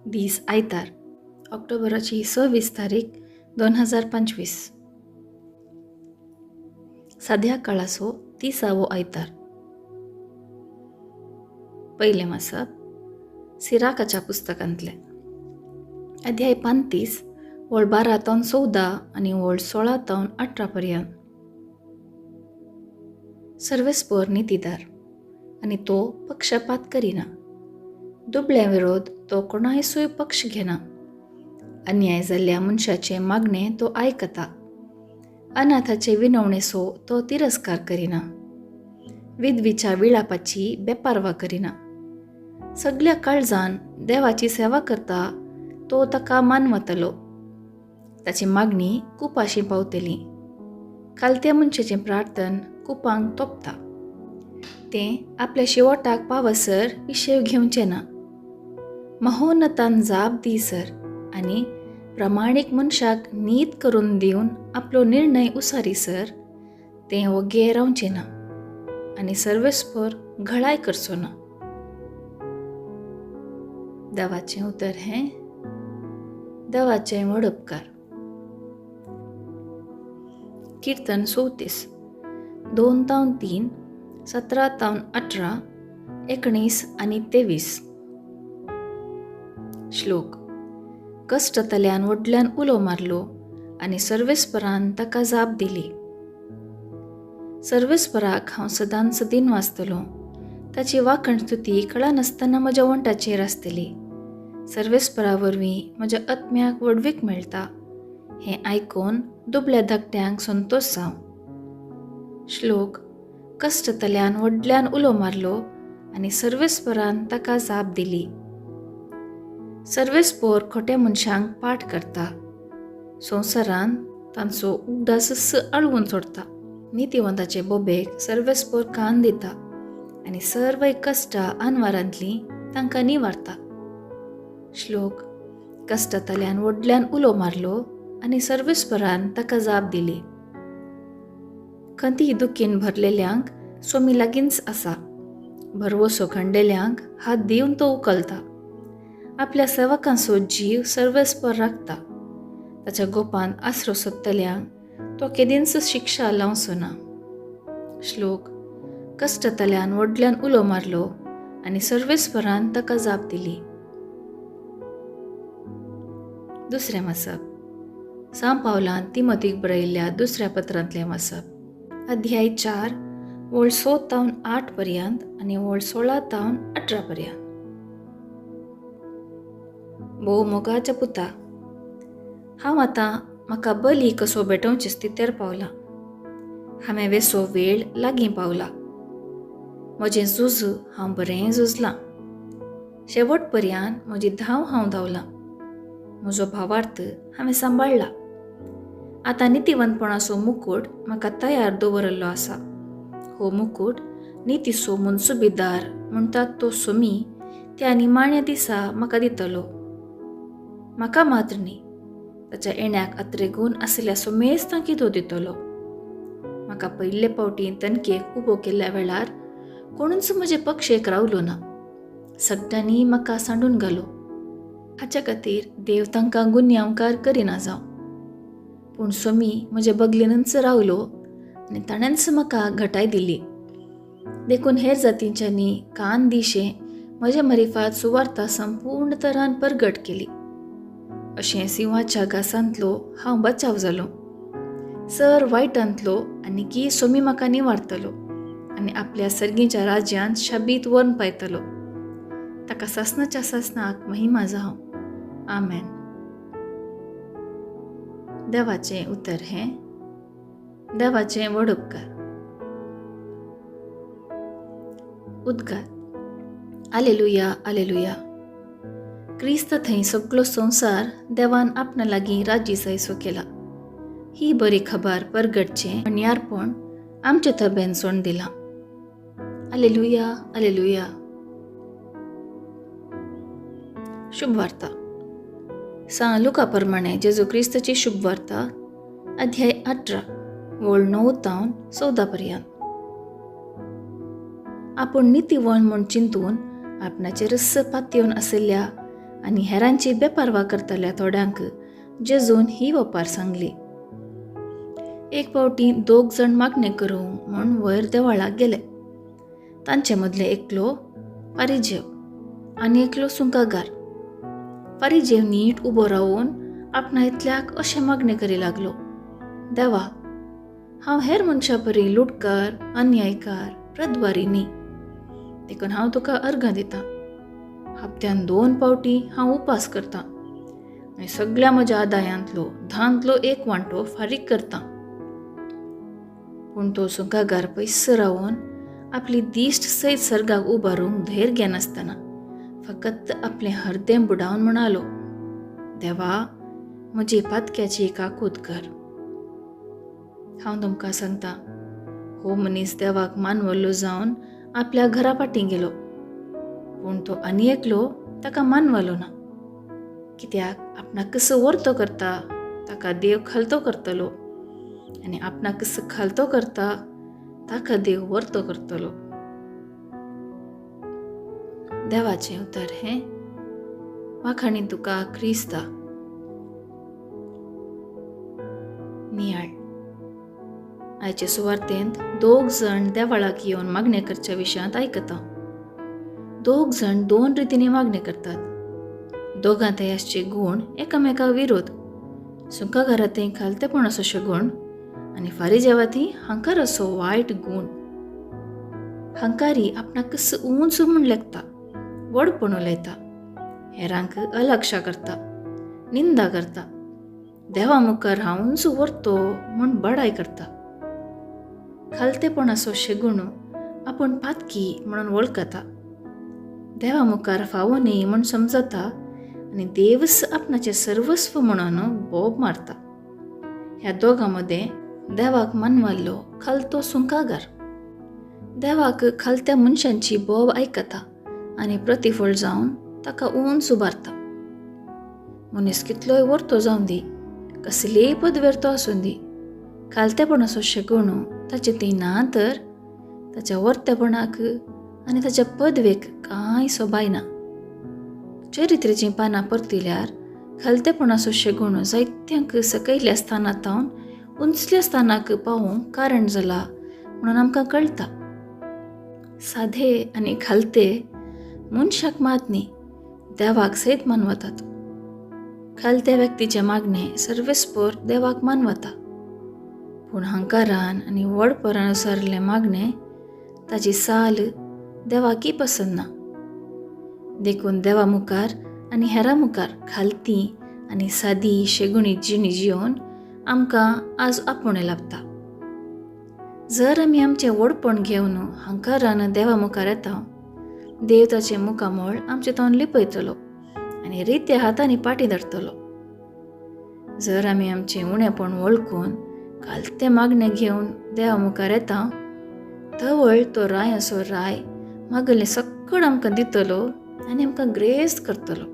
दीस आयतार, ऑक्टोबराची 26 तारीख 2025. साद्या काळाचो 30वो आयतार. पयलें वाचप सिराकाच्या पुस्तकांतलें, अध्याय 35, वळ 12 तावन 14 आनी वळ 16 तावन 18 पर्यंत. सर्वेस्पर नितीदार आनी तो पक्षपात करिना. दुबळ्या विरोध तो कोणायसूय पक्ष घेना. अन्याय जाल्ल्या मनशाचें मागणें तो आयकता. अनाथाचे विनवणेचो तो तिरस्कार करिना. विधवीच्या विळापाची बेपारवा करिना. सगल्या काळजान देवाची सेवा करता तो ताका मानवतलो. ताची मागणी कुपाशी पावतली. खालत्या मनशाचें प्रार्थन कुपांक तोपता. तें आपल्या शेवटाक पावसर विशेव घेवचें ना. महोन्नतान जाप दी सर आनी प्रामाणीक मनशाक नीत करून दिवन आपलो निर्णय उसारी सर तें वोगे रावचें ना आनी सर्वेस्पर घळाय करचो ना. देवाचें उतर हें देवाचें व्हड उपकार. किर्तन 34, 2 तावन 3, 17 तावन 18, 19 आनी 23. श्लोक. कश्टतल्यान व्हडल्यान उलो मारलो आनी सर्वेस्परान ताका जाप दिली. सर्वेस्पराक हांव सदांच सदीन वाचतलों. ताची वाखण स्तुती कळनासतना म्हज्या वंटाचेर आसतली. सर्वेस्परा वरवीं म्हज्या आत्म्याक व्हडवीक मेळटा. हें आयकून दुबळ्या धाकट्यांक संतोश जावं. श्लोक. कश्टतल्यान व्हडल्यान उलो मारलो आनी सर्वेस्परान ताका जाप दिली. सर्वेस्पोर खोट्या मनशांक पाठ करता. संवसारान तांचो उगडास आळवून सोडता. नितिवंताचे बोबेक सर्वेस्पोर कान दिता आनी सर्वय कश्टां अनवारांतलीं तांकां निवारता. श्लोक. कश्टांतल्यान व्हडल्यान उलो मारलो आनी सर्वेस्परान ताका जाप दिली. खंती दुखीन भरलेल्यांक सोमी लागींच आसा. भरवसो खंडलेल्यांक हात दिवन तो उखलता. आपल्या सेवकांचो जीव सर्वेस्पर राखता. ताच्या गोपान आसरो सोदतल्यांक तो केदींच शिक्षा लावचो ना. श्लोक. कश्टतल्यान व्हडल्यान उलो मारलो आनी सर्वेस्परान ताका जाप दिली. दुसरें वाचप सां पावलान तिमतीक बरयल्ल्या दुसऱ्या पत्रांतलें वाचप, अध्याय 4, वळ 6 तावन 8 पर्यंत आनी वळ 16 तावन 18 पर्यंत. भोव मोगाच्या पुता, हांव आतां म्हाका बली कसो भेटोवचे स्थितेर पावला. हांवें वेसो वेळ लागीं पावला. म्हजें झूज हांव बरें झुजलां. शेवट पर्यंत म्हजी धांव हांव धांवलां. म्हजो भावार्थ हांवें सांबाळ्ळा. आतां नितिवंतपणाचो मुकूट म्हाका तयार दवरिल्लो आसा. हो मुकूट नितीचो मनसुबीदार म्हणटात तो सोमी त्या निमाण्या दिसा म्हाका दितलो. म्हाका मात्र न्ही, ताच्या येण्याक अत्रेगून आशिल्ल्या सोमेस्तांकी तो दितलो. म्हाका पयले फावटी तनकेक उबो केल्ल्या वेळार कोणूच म्हजे पक्षेक रावलो ना. सगळ्यांनी म्हाका सांडून घालो. हाच्या खातीर देव तांकां गुन्यांवकार करिना जावं. पूण सोमी म्हजे बगलेनच रावलो आनी ताणेंच म्हाका घटाय दिली. देखून हेर जातींच्यांनी कान दिशें म्हजे मरिफात सुवार्ता संपूर्ण तरान परगट केली. अशें सिंहाच्या घासांतलो हांव बचाव जालो. सर वायटांतलो आनी की सोमी म्हाका निवारतलो आनी आपल्या सर्गीच्या राज्यांत शाबीत व्हरून पायतलो. ताका सासणाच्या सासणाक महिमा जावं. आमेन. देवाचें उतर हें देवाचें व्हड उपकार. उद्गार. आलेलुया, आलेलुया. क्रिस्त थंय सगलो संवसार देवान आपणा लागीं राजी जायसो केला. ही बरी खबर परगटचें अणयारपण आमचे थबेन सोड दिलां. आलेलुया, आलेलुया. शुभ वार्ता. सां लुका प्रमाणे जेजू क्रिस्ताची शुभ वार्ता, अध्याय 18, वळ 9 तावन 14 पर्यंत. आपूण नितीवण म्हूण चिंतून आपणाचेर पातयेवन आशिल्ल्या आनी हेरांची बेपारवा करतल्या थोड्यांक जेजून ही वपार सांगली. एक फावटी 2 जाण मागणें करूंक म्हूण वयर देवळाक गेले. तांचे मदले एकलो फारिजेव आनी एकलो सुंकागार. फारिजेव नीट उबो रावून आपणा इतल्याक अशें मागणें करी लागलो, देवा, हांव हेर मनशां परी लुटकार, अन्यायकार, प्रद्वारी न्ही, देखून हांव तुका अर्घां दितां. हप्त्यान 2 फावटी हांव उपास करतां आनी सगळ्या म्हज्या आदायांतलो 10 एक वांटो फारीक करतां. पूण तो सुंकागार पयस रावन आपली दिश्ट सयत सर्गाक उबारूंक धैर्य घेनासतना फकत आपलें हरदें बुडावन म्हणालो, देवा, म्हजी पातक्याची काकूत कर. हांव तुमकां सांगता, हो मनीस देवाक मानवल्लो जावन आपल्या घरा फाटीं गेलो, पूण तो आनी एकलो ताका मानवलो ना. कित्याक आपणाक कसो वर्तो करता ताका देव खालतो करतलो आनी आपणाक कसो खालतो करता ताका देव वर्तो करतलो. देवाचें उतर हें वाखाणी तुका क्रिस्ता. नियाळ. आयचे सुवार्तेंत 2 जाण देवाळाक येवन मागणें करच्या विशयांत आयकता. 2 जाण 2 रितींनी मागणें करतात. दोगांतय आसचे गूण एकामेका विरोध. सुंकागारांतय खालतेपण असो गूण आनी फारिजेवांतय हांकार असो वायट गूण. हांकारी आपणाक कसो उंच म्हूण लेखता, व्हडपण उलयता, हेरांक अलक्षा करता, निंदा करता, देवा मुखार हांव उंच व्हरतो म्हूण बडाय करता. खालतेपणाचो शेगुण आपूण पातकी म्हणून वळखता, देवा मुखार फावो न्ही म्हूण समजता आनी देवच आपणाचें सर्वस्व म्हणून बोब मारता. ह्या दोगां मदें देवाक मानवल्लो खालतो सुंकागार देवाक खालत्या मनशांची बोब आयकता आनी प्रतिफळ जावन ताका उंच उबारता. मनीस कितलोय वर्तो जावन दी, कसलेय पदवेर तो आसूं दी, खालतेपणाचो शेगुण ताचे थंय ना तर ताच्या वर्तेपणाक आनी ताच्या पदवेक कांय सोबाय ना. चरित्रेचीं पानां परतिल्यार खालतेपणाचो शेगुण जायत्यांक सकयल्या स्थानांत उंचल्या स्थानाक पावोवंक कारण जाला म्हणून आमकां कळटा. साधे आनी खालते मनशाक मात न्ही, देवाक सयत मानवतात. खालत्या व्यक्तीचें मागणें सर्वेस्पोर देवाक मानवता, पूण हंकारान आनी व्हडपणान सरलें मागणें ताची साल देवाकय पसंत ना. देखून देवा मुखार आनी हेरां मुखार खालती आनी सादी शेगुणी जिणी जिवन आमकां आज आपोवणें लाभता. जर आमी आमचें व्हडपण घेवन हंकारान देवा मुखार येता, देव ताचें मुखामळ आमचें तोंड लिपयतलो आनी रित्या हातांनी पाटी धरतलो. जर आमी आमचें उणेपण वळखून खालतें मागणें घेवन देवा मुखार येता, तवळ तो राय असो राय मागलें सगळें आमकां दितलो आनी आमकां ग्रेस्त करतलो.